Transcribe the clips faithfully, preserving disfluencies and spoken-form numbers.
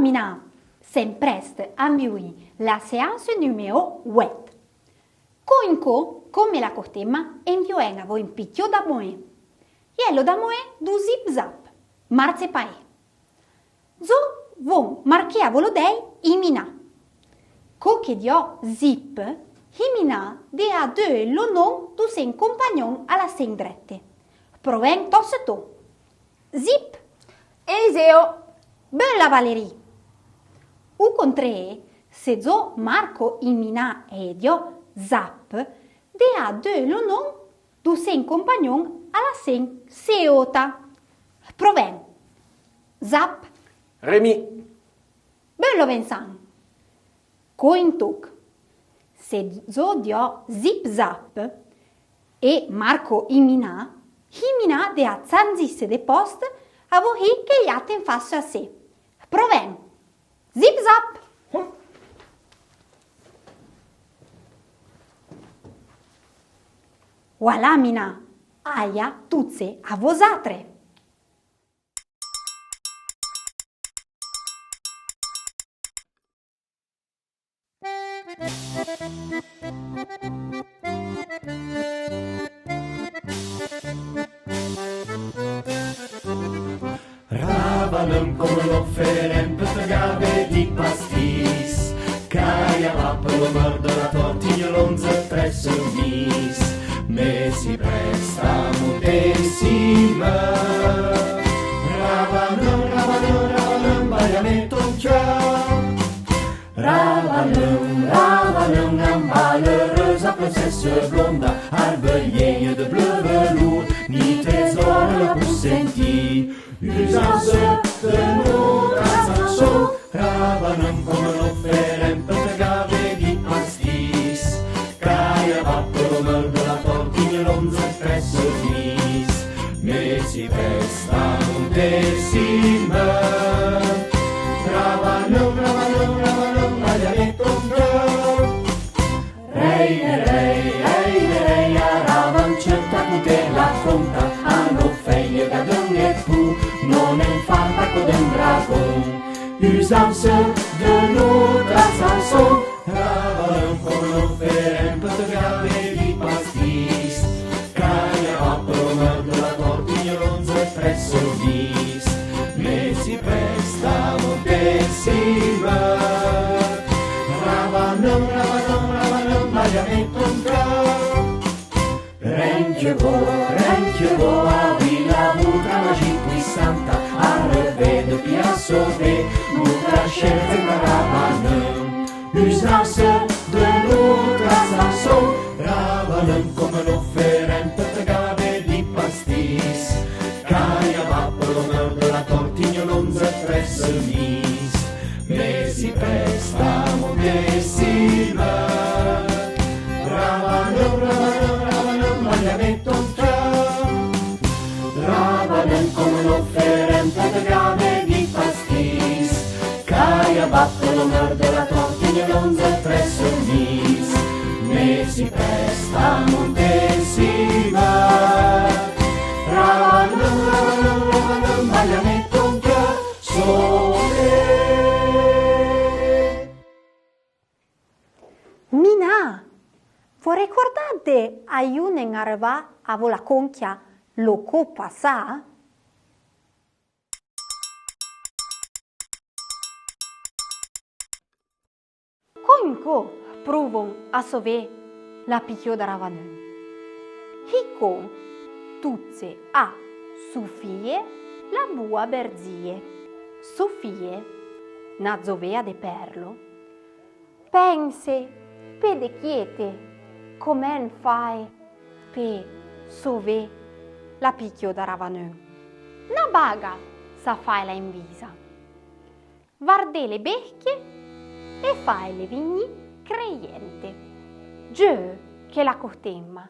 Mina, sen prest a enviouì la séance numéro ouet. Co incó, comme la cortema, enviouèn avouì un pitchó damoé. Iè lo damoé dou zip zap. Martse paé. Zo von marqué avó lo dèi i mina. Co que diò zip, i mina de a deui lo non dou sen compagnon a la sen drète. Provèn tot se to. Zip. Eliseo. Bella Valérie. Ou contré, se zo marco i mina e diò zap, de a deui lo non dou sen compagnon a la sen seota. Provèn. Zap. Rémi. Bella Vincent. Co in toc. Se zo diò zip zap e marco i mina, i mina de a tsanzisse de post avó hi que i ate en face a se. Provèn. Zip zap. Voilà mina, aia totse a vozatre. Ravaneun, comme lo fèrèn pe te gavé di pastis, caia va pe lo meur de la tortigne, l'onze, trèsse, dix. Mé si prèsta a monté si meur. Ravaneun, ravaneun, ravaneun, baia-mé ton coeur. Ravaneun, ravaneun, emballeureuse, princesse blonde, arbe vieille de bleu velours, ni trésor la pou senti. Usanse de noutra tsanson, ravaneun, comme lo fèrèn pe te gavé di pastis, caia va pe lo meur de la tortigne, l'onze, trèsse, dix. Mé si prèsta a monté si meur. Ravaneun, ravaneun, ravaneun, baia-mé ton coeur. Rei, rei, rei, rei, a Ravan, tse ta conté la conta, a no fèille gadeun é pou, non en fanta co d'un dragon. Usanse de noutra tsanson, ravaneun, comme lo fèrèn pe te gavé di pastis, caia va pe lo meur de la tortigne, l'onze, trèsse, dix. Mé si prèsta a monté si meur. Ravaneun, ravaneun, ravaneun, baia-mé ton coeur. Ren que vo, ren que vo, avouì la voutra magie puissanta, arrevée depuis a sauver noutra chère Ravaneun. Usanse de noutra tsanson, ravaneun, comme lo fèrèn pe te gavé di pastis, caia va pe lo meur de la tortigne, l'onze, trèsse, dix. Mé si prèsta a monté si meur. Ravaneun, ravaneun, ravaneun, baia-mé ton coeur. Ravaneun, comme lo fèrèn pe te gavé di pastis, caia va pe lo meur de la tortigne, l'onze, trèsse, dix. Mé si prèsta a monté si meur. Ravaneun, ravaneun, ravaneun, baia-mé ton coeur. Mina, vo recordade a iù n'en arrevà avó la conquia lo co passà? Co incó provon a sauvé la pitchó da Ravaneun. Hicó totse a Sofie, la boua berzie. Sofie, na zovea de Perlo, pense pe de quiete comèn fae pe sauvé la pitchó da Ravaneun. Na baga sa fae la invisa. Vardé le bécchie e fae le vignì creiente. Jeu que la cortemma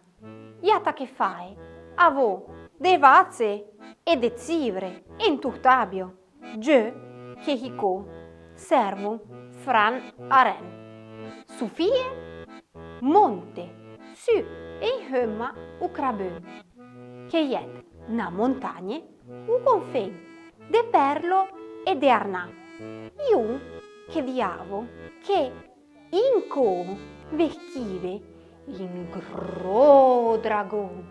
i ata que fae avó de vatse e de tsivre en tortabio. Jeu que hicó servon fran a ren. Sofie monte su e i heuma o Crabeun, que i è na montagne o confén de Perlo e de Arnà. Io que diavo que in co ve chive in gro dragon,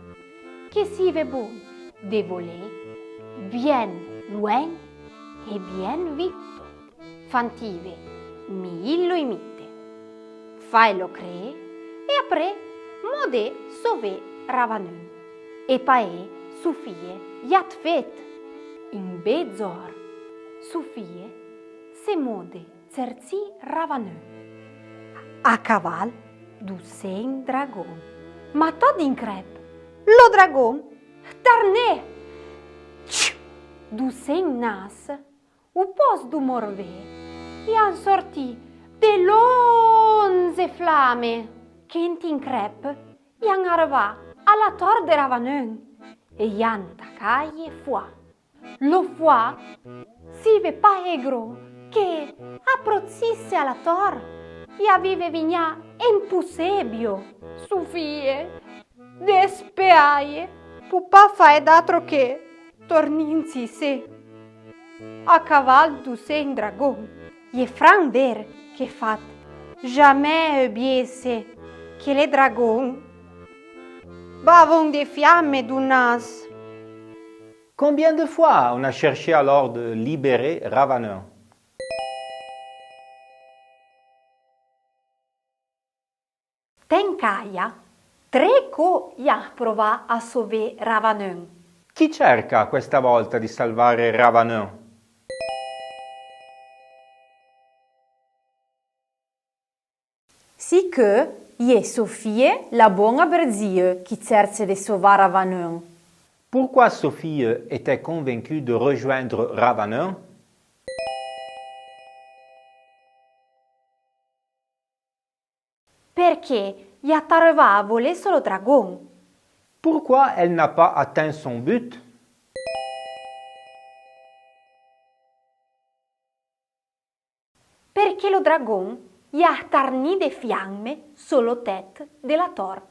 que sive bon de volé bien louen e bien vito. Fantive mi lo imite, faelo cree e apré modé sové Ravaneun. E paé Sofie y at fet. In bezor Sofie se modé tsertsì Ravaneun a caval du sen dragon. Ma tot d'in crep lo dragon tarné du sen nas. U pos du morvé y an sortì de lonze flame que in tin crep y an arvà a la tor de Ravaneun e y an tacaye foà. Lo foà sive paé gro que aprotsisse a la tor y avive vignà impossébio. Sofie despeaye pu pa fae d'atro que tornì in si se. A caval du sen dragon, y é fran ver que fat jamé e biesse que le dragon bavon de fiame du nas. Combien de fois on a cherché alors de libérer Ravaneun ? Ten caia, tre co y a provà a sové Ravaneun. Chi cerca questa volta di salvare Ravaneun? Si que y é Sofie, la bona berzieu, qui tsertse de sovà Ravaneun. Pourquoi Sophie était convaincue de rejoindre Ravaneun ? Perqué y at arvà a volé so lo dragon. Pourquoi elle n'a pas atteint son but ? Perqué lo dragon y a tarnì de fiame so lo tet de la tor.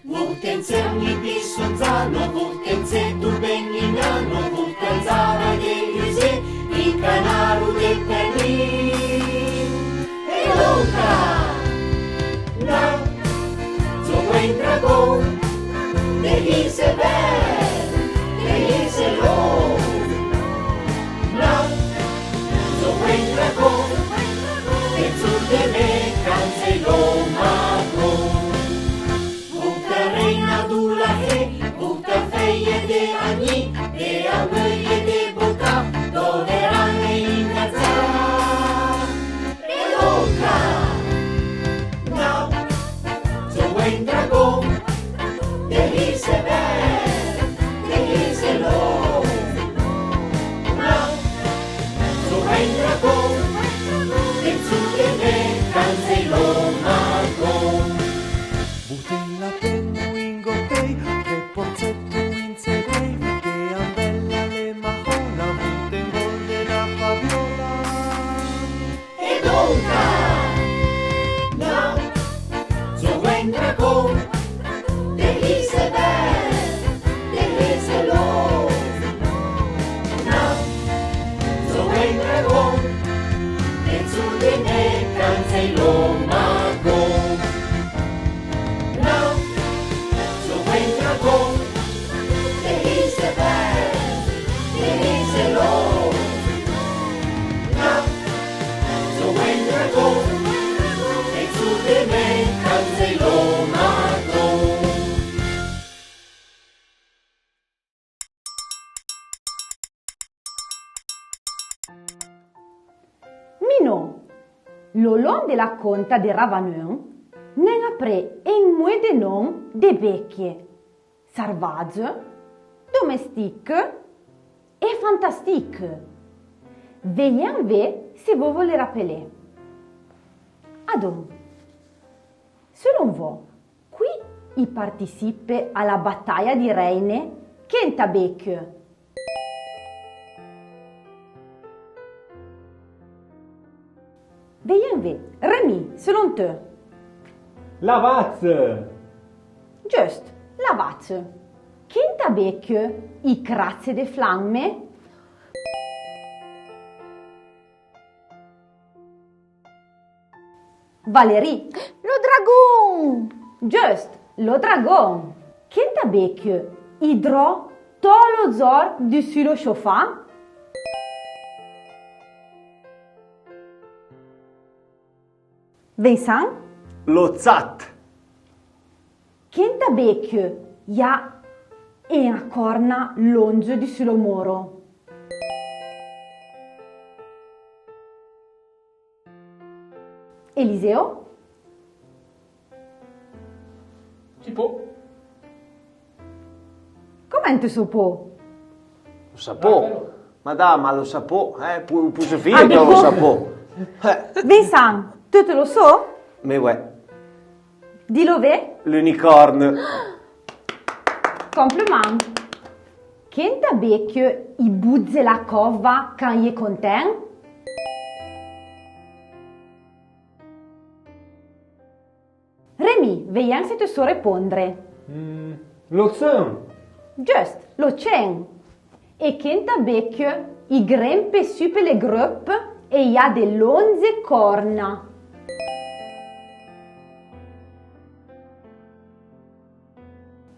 Vurtentsé ogni pisonzano, vurtentsé tu benignano, vurtentsé la de Usé, i canaro de Perlin. E donca, no, zo buen dragon, de hise ver, de hise lo. No, zo buen dragon, de tsu de me canse lo mago. Vurta reina du la he, vurta feie de agni, de agueie de bota, doveran e ingazzà. E donca, no, zo buen dragon, de hise ver, de hise lo. No, zo buen dragon, de tsu de me canse lo mago. Buten la pendu in gotei, tre porzetu in cedei, que ambella le mahola, buten gol de la paviola. E donca, no, zo buen dragon, de hise ver, de hise lo. No, zo buen dragon, de tsu de me canse lo mago. No, zo buen dragon, de hise ver, de hise lo. No, zo buen dragon, de tsu de me canse lo mago. Minò, lo lon de la conta de Ravaneun, n'en apré en moué de non de béquie, sarvadzo, domestique e fantastique. Veyèn ve se vo volé rapelé. Adon, selon vo, qui i participe a la bataia di reine quenta béquie? Vèyen vé, Rémi, selon te. La vatse. Just, la vatse. Quenta bétchye i cratse de flamme? Valérie. Lo dragon! Just, lo dragon. Quenta bétchye i drò to lo dzor dessu lo chofà? Vincent? Lo tsat. Quenta bétchye y a ena corna londze dessu lo moro? Eliseo? Ti po. Comment te so po? Lo sapò. Madama, lo sapò, eh, pou, pou se fie, lo sapò. Eh. Vincent, te, te lo so? Mais ouais. Di-lo vé? L'unicorne. Compliment. Quenta bétchye i boudze la cova can i è conten? Rémi, vèyen se te so repondre. Mm, lo tsen. Just, lo tsen. E quenta bétchye i grempe su pe le grop e y a de londze corna?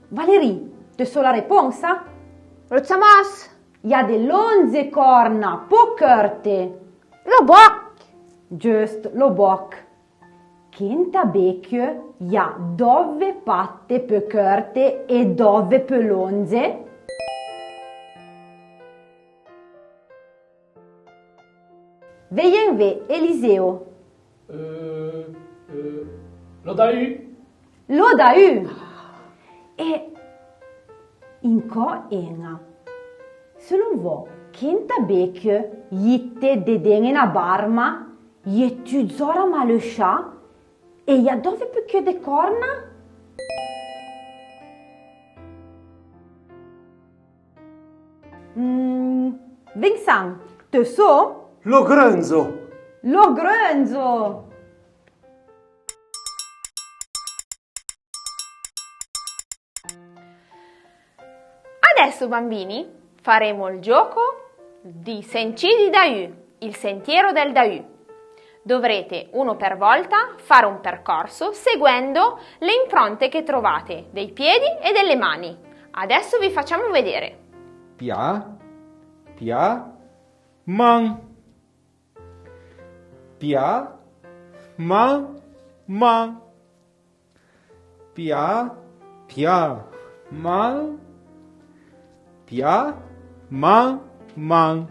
Valérie, te so la reponsa? Lo tsamòs. Y a de londze corna, po corte. Lo boc. Just, lo boc. Quenta bétchye y a dove pate pe corte e dove pe londze? Vèyen vé, Eliseo. Euh, euh, lo dahu. Lo dahu. E incò ena. Selon vo, quenta bétchye i té deden ena barma, i è tudzor amalecha, e y a dove pe que de corna? Mm, Vincent, te so? Lo grondzo. Lo grondzo. Adesso, bambini, faremo il gioco di Sentié di Dahu, il sentiero del Dahu. Dovrete, uno per volta, fare un percorso seguendo le impronte che trovate dei piedi e delle mani. Adesso vi facciamo vedere. Pia, pia, man. Pia, man, man. Pia, pia, man. Pia, man, man.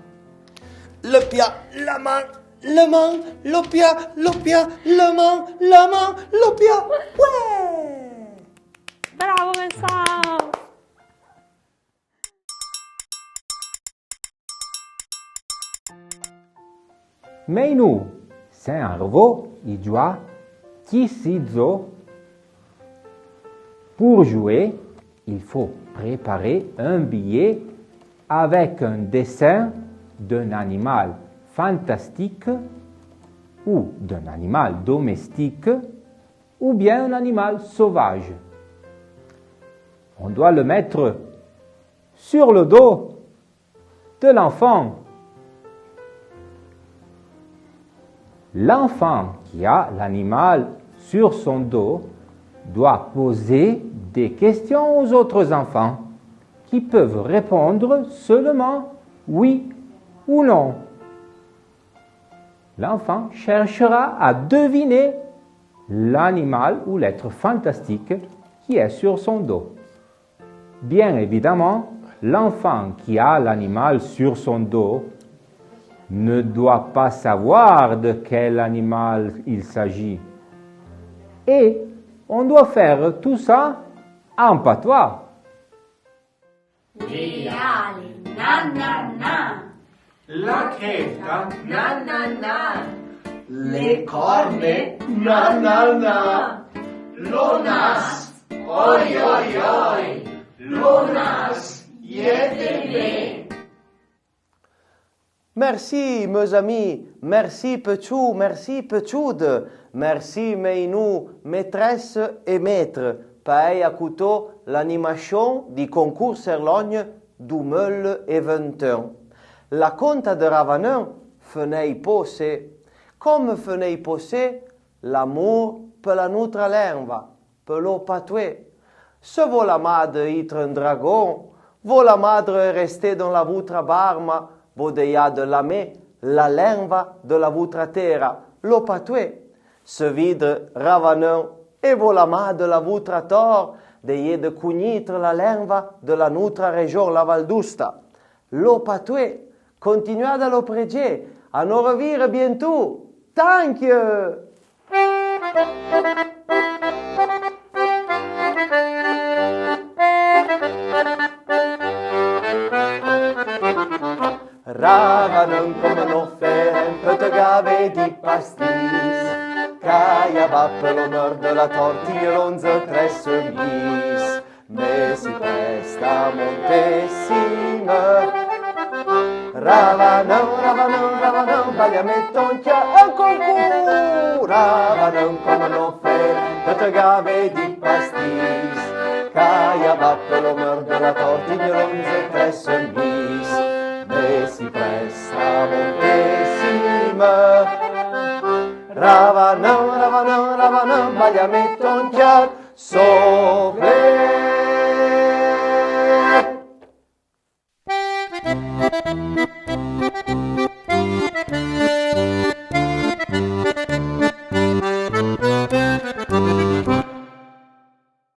Le pia, la man, le man, lo pia, lo pia, le man, la man, lo pia. Ouais! Bravo, Vincent! Mèinoù, sen arvo i djoà Qui si dzo. Pour jouer, il faut préparer un billet avec un dessin d'un animal fantastique ou d'un animal domestique ou bien un animal sauvage. On doit le mettre sur le dos de l'enfant. L'enfant qui a l'animal sur son dos doit poser des questions aux autres enfants qui peuvent répondre seulement oui ou non. L'enfant cherchera à deviner l'animal ou l'être fantastique qui est sur son dos. Bien évidemment, l'enfant qui a l'animal sur son dos ne doit pas savoir de quel animal il s'agit. Et on doit faire tout ça en patois. L'aiale, na na na. La crèta, na na na. Le corne, na na na. Lo nas, oi oi oi. Lo nas, iete ble. Merci, mes amis, merci petchoù, merci petchoude, merci mèinoù, maîtresse é maître, pe èi acoutó l'animachón di Concours Cerlogne dou meulle é vente-un. La conta de Ravaneun fenèi po sé, comme fenèi po sé l'amour pe la noutra lenva, pe lo patoué. Se vo lamade itre un dragon, vo lamade resté dedeun la voutra barma, vo dèyade lamé la lenva de la voutra tèra, lo patoué. Se vidre Ravaneun é vo lamade la voutra tor, dèyade cougnitre la lenva de la noutra réjón, la Val d'Outa. Lo patoué, continuade a lo prédjé, a no revire bientou. Tanque! Ravaneun, comme no fé, pe te gavé di pastís, ca y a ba pe lo meur de la Tortigne l'onze, trèze, misse. Mé si prèste a monté si meulle. Ravaneun, Ravaneun, Ravaneun, balya-mé ton kyar, un concours. Ravaneun, comme no fé, pe te gavé di pastís, ca y a ba pe lo meur de la Tortigne l'onze, trèze, misse. Mé si prèste a monté si meulle. Ravaneun, Ravaneun, Ravaneun, balya-mé ton kyar. Son